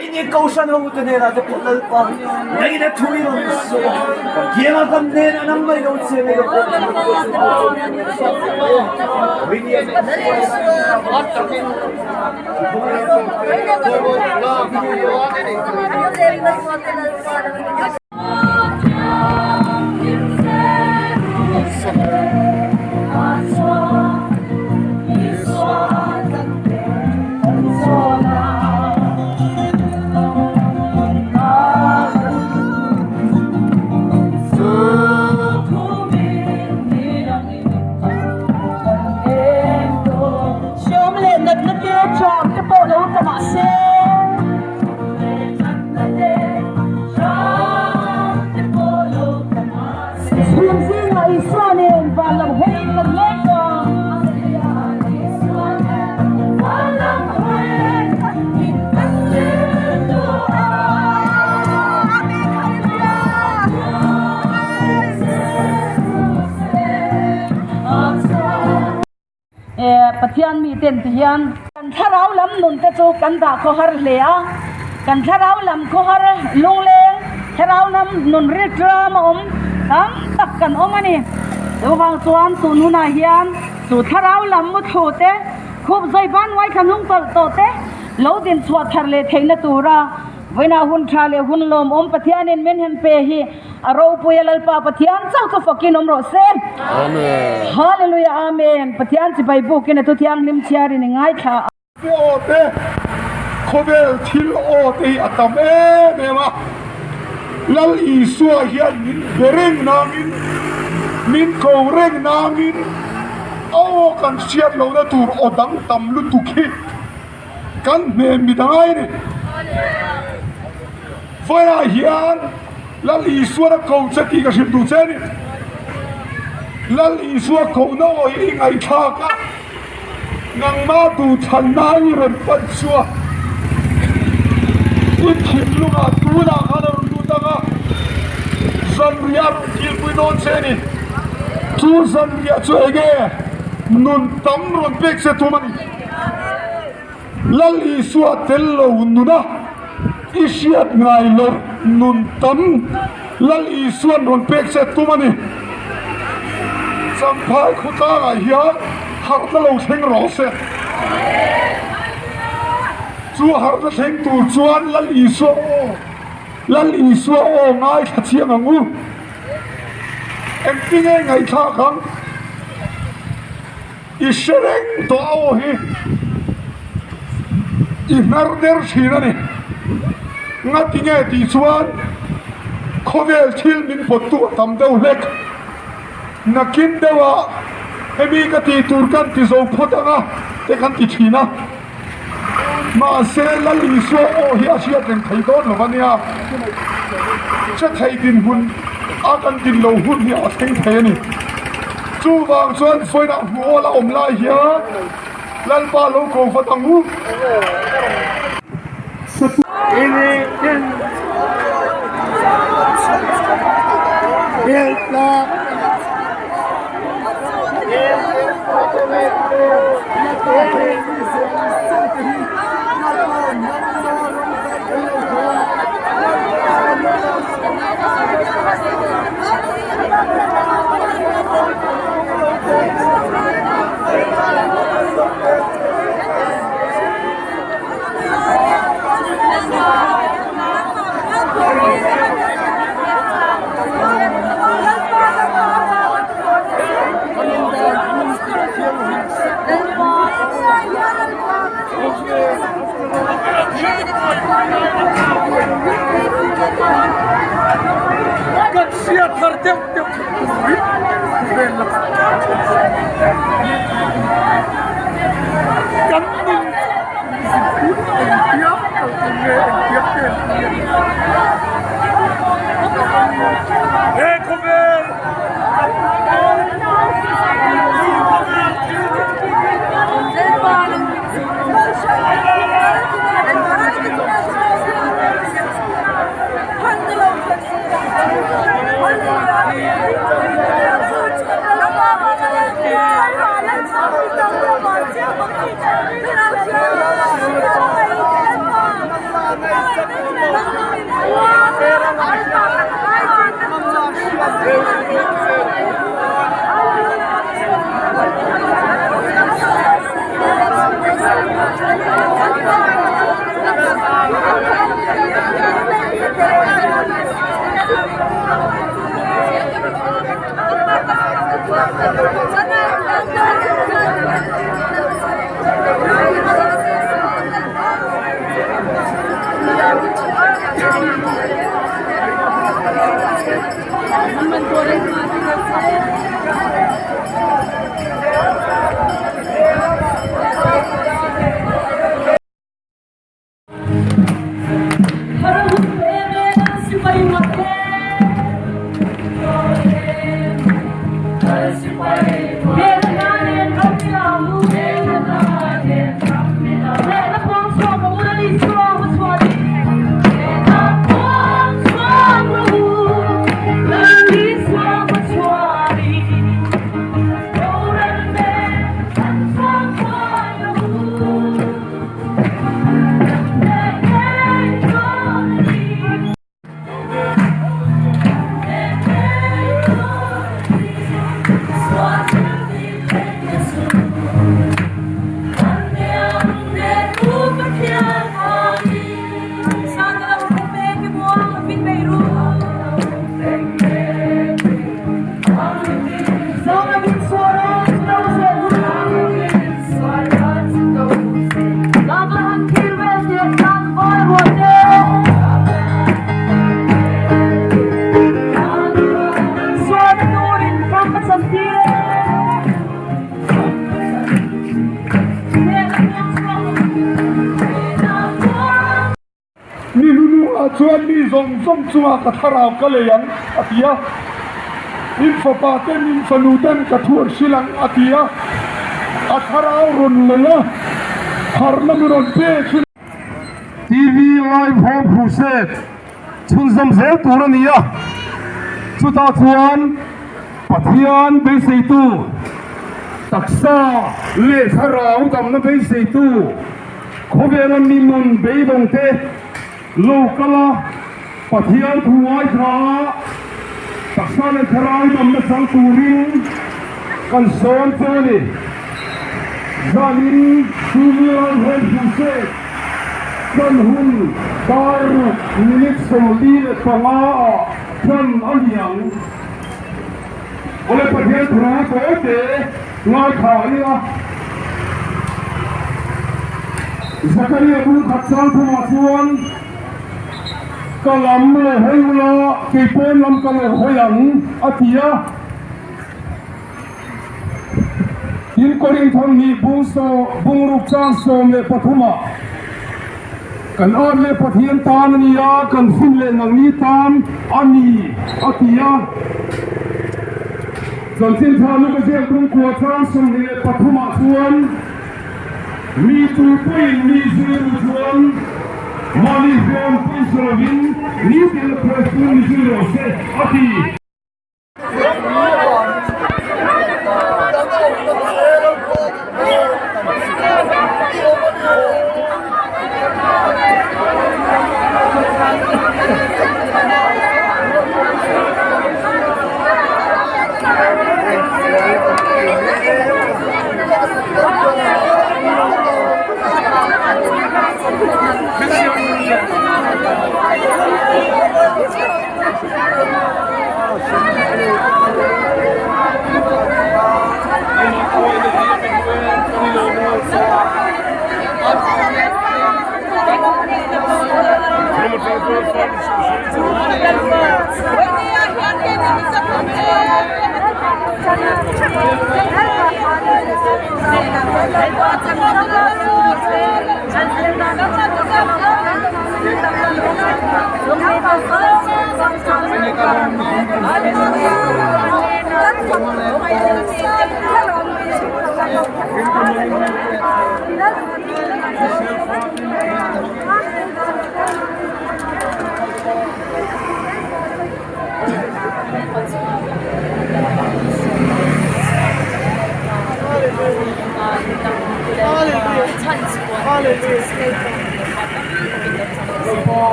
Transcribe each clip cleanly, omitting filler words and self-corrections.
Ini Kohhran hotute hnenah te pawh Lalpa nangin a thu i rawn sawi a, kan kiangah kan hnenah nangmah i lo cheng a, Hreawm leh natna te ṭam te pawh lo ta mah se. Chhum zingah Isua nen van lam hawiin kan leng tawh. Pathian mi ten ti hian kan thlarau lam nun te chu kan dah khaw har hle a, kan thlarau lam khaw har lungleng thlarau lam nun ril ṭam a awm tam tak kan awm a ni. Chuvang chuan tun hunah hian chu thlarau lam muthlu te khup zawi ban uai thla hnung tawlh tawh te lo din chhuah thar leh theihna tura Vawiinah hun tha leh hun lawmawm Pathianin min hem pe hi a ropui a Lalpa Pathian chauh chu fakin awm rawh se. Amen. Hallelujah Amen. Pathian chibai bukin a thu thianghlim chhiarin i ngaithla a. Aw te, khawvel thil aw te hi a tam em em a, Lal Isua hian min be reng nangin, min ko reng nangin a aw kan hriat lohna tur aw dang tam lutuk hi Kan hnen mi dang ai ni. Vawiah hian Lal Isuan a ko che tih ka hrilh duh che a ni. Lal Isua kohna aw hi i ngaihthlak a, nangmah duhthlanna i rawn pan chu a, i thinlungah tunah khan a rawn lut ang a, zanriah a rawn kilpui dawn che a ni. Chu zanriah chu enge nun tam rawn pek che tum a ni. Lal Isua tel lo nuna i hriat ngai lo nun tam Lal Isua'n rawn pek che tum a ni. Champhai khawtlangah hian harhna lo thleng rawh se. Chu harhna thleng tur chuan Lal Isua aw, Lal Isua aw ngaithla chiang ang u. Engtinge ngaihthlak ang? I hre reng tawh a aw hi i hnar der thin a ni. Ngati nge tih chuan khawvel thil min pawt tu a tam deuh hlek. Nakin deuhah hemi ka tih tur kan ti zo phawt ang a te kan ti thin a. Mahse Lal Isua aw hi a hriat reng thei dawn lo a nia. Hre thei dinhmun a kan din lo hun hi a thleng thei a ni. Chuvang chuan vawiinah hmuh awl a awm lai hian Lalpa lo ko vat ang u. Kan hria thar deuh deuh turin vel lakah kan nun engtiang kal tur nge engtiang te an ni he khawvel Ni hnuhnungah chuan mi zawng zawng chungah ka thlarau ka lei ang, a ti a. In fapa ten, in fanu ten ka thu an hrilh ang, a ti a. A thlarau rawn lei a, harhna mi rawn pek hi. TV Live Home Crusade chhunzawm zel tur a ni a, chutah chuan Pathian beiseitu, taksa leh thlarau damna beiseitu, Khawvela mi nun beidawngte lo kal a, Pathian thu ngaithla a, taksa leh thlarau damna chang turin kan sawm che a ni. Zanin TV Live Home Crusade tan hun dar ruk minute 45 ah tan a ni ang. Awle Pathian thu tawite ngaithla ila. Zakaria bung khat sang thumah chuan ka lam lo hawi ula kei pawn lam ka lo hawi ang a ti a. Tin Korinthon nih bung saw bung ruk chang 13 ah kan at leh Pathian tan a ni a, kan fin leh nangni tan a ni a ti a. Chanchin tha Luka ziak bung kua chang 23 ah chuan mi tu pawhin mi zirtu chuan mahni hriam pawisa lovin nitin Kristu mi zir rawh se a ti.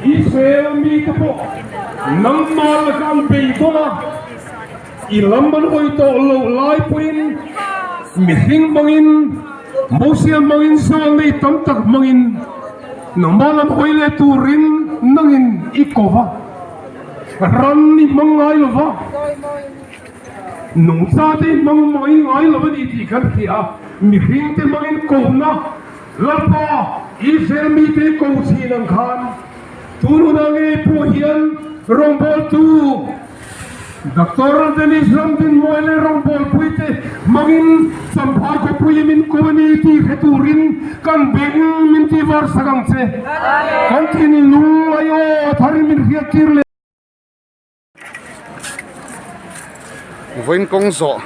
Israel mite pawh nangmah laka an bei dawn a, i lam an hawi tawh loh lai pawhin mihring hmangin, Mosia hmangin, zawng nei tam tak hmangin nangmah lam hawi leh turin nangin i ko va, ran i hmang ngai lo va. Nungchate hi hmang mai ngai lo a ni tih kan hria a, mihringte hmangin kohna Lalpa Israel mite hi ko chin ang khan. Tun hunah ngei pawh hian rawngbawltu Doctor Dennis Ramdinmuai leh rawngbawlpuite hmangin Champhai khawpui min ko a ni tih hre turin kan beng min tihvar sak ang che. Kan thinlung aiaw a tharin min hriattir leh. Vawiin kawng zawh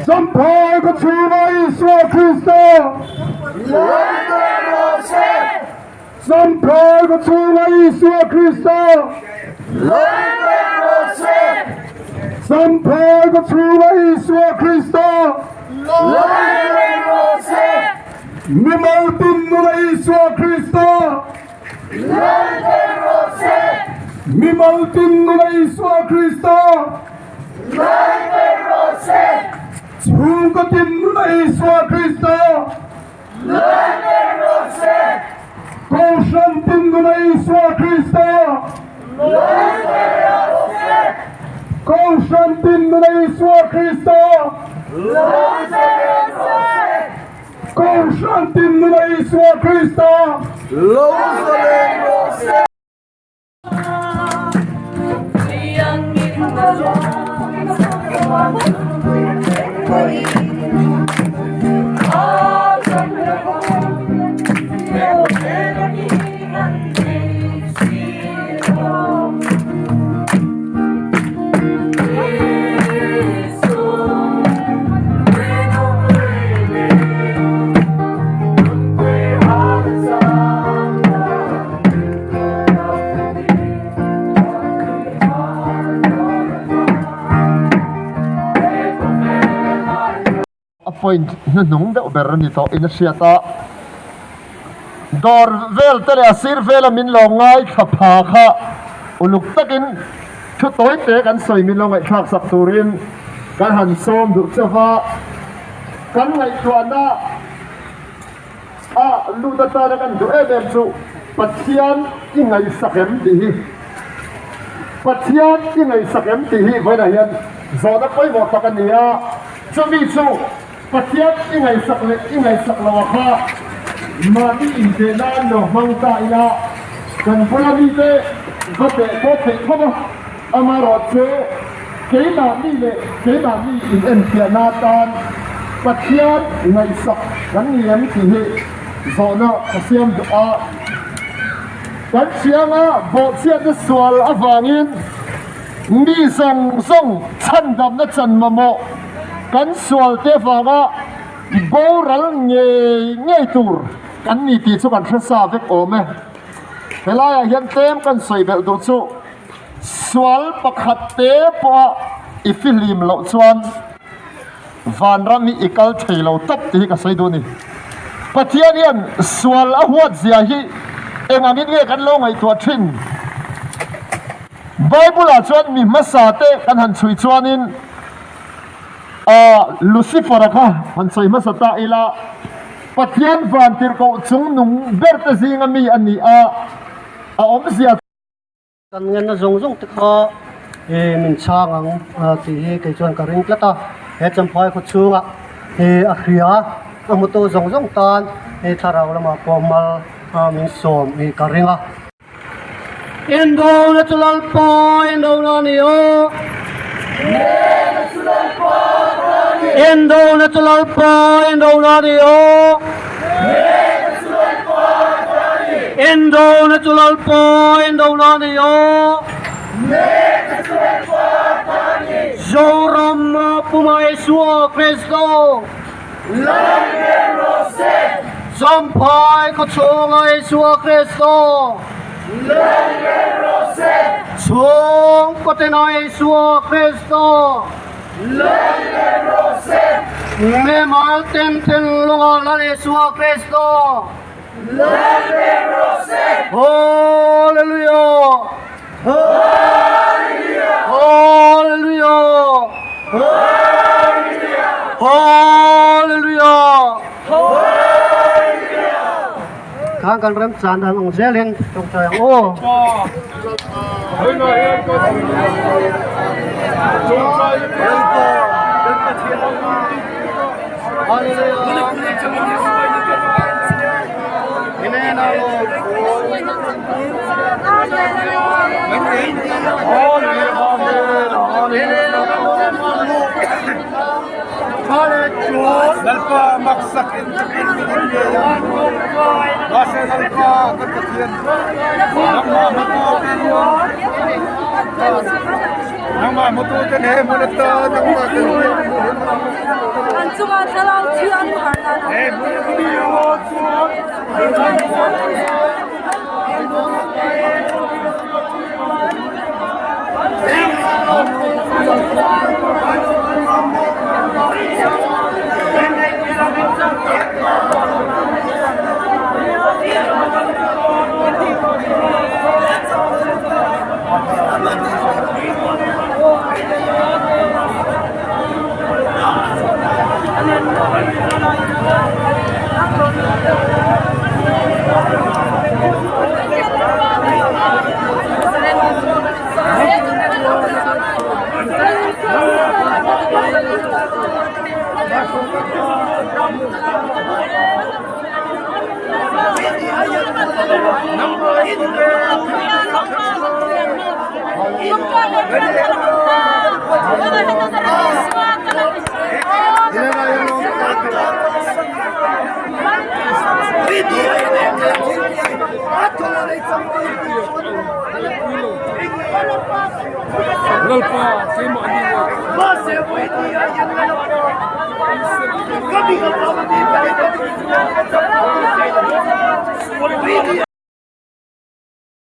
Champhai ka chhunga Isua Krista Champhai ka chhunga Isua Krista Champhai ka chhunga Isua Krista Mimal tin nuna Isua Krista Mimal tin nuna Isua Krista Chhungkaw tin nuna Isua Krista Kohhran tin nuna Isua Krista Kohhran tin nuna Isua Krista Kohhran tin nuna Isua Krista A point hnuhnung deuh ber a ni tawh in a hriat a, dawr vel te leh a sir vela min lo ngaithla pha kha uluk takin thu tawi te kan sawi min lo ngaihthlak sak turin kan han sawm duh chauh a, kan ngaihtuahna A lut atana kan duh em em chu Pathian i ngaihsak em tih hi. Pathian i ngaihsak em tih hi vawiinah hian zawhna pawimawh tak a ni a, chumi chu Pathian i ngaihsak leh i ngaihsak lo a kha mahni inteh nan lo hmang ta ila kan bula mite va teh pawh theih khawp a, amaherawhchu Keimahni leh keimahni inenfiahna atan Pathian ngaihsak kan ni em tih hi zawhna ka siam duh a. Kan hrianga bawhchhiatna sual avangin mi zawng zawng chhandamna chan mamawh kan sualte avanga boral ngei ngei tur kan ni tih chu kan hre sa vek awm e. Helaiah hian tlem kan sawi belh duh chu. Sual pakhat te pawha i fihlim loh chuan vanram hi i kal thei lo tawp tih hi ka sawi duh a ni. Pathian hian sual a huat zia hi eng angin nge kan lo ngaihtuah thin? Bible ah chuan mi hmasa te kan han chhui chuanin ah Lucifer-a kha han sawi hmasa ta ila, Pathian vantirhkoh chungnung ber te zinga mi a ni a, a awmzia. Kan ngenna zawng zawng te kha min chhang ang tih hi kei chuan ka ring tlat a, he Champhai khaw chhungah a hria a hmutu zawng zawng tan thlarau lamah pawh mal min sawm hi ka ring a. Indona chu Lalpa indona a ni aw. Indona chu Lalpa indona a ni aw. Indona chu Lalpa indona a ni aw. Zoram Puma Isua Kristo. Champhai khawchhunga Isua Kristo Chhungkaw tina Isua Kristo Mimal tin thinlunga Lal Isua Kristo Hallelujah Hallelujah Hallelujah Khang kan ram chan dan ang zelin tawngtai ang aw. Lalpa maksak in ngei a, mahse Lalpa kan Pathian nangmah hmatu nangmah hmatu ten he hmun ata nangmah kan An chungah thlarau thi an har dan he hmun chuan Lalpa keimah ni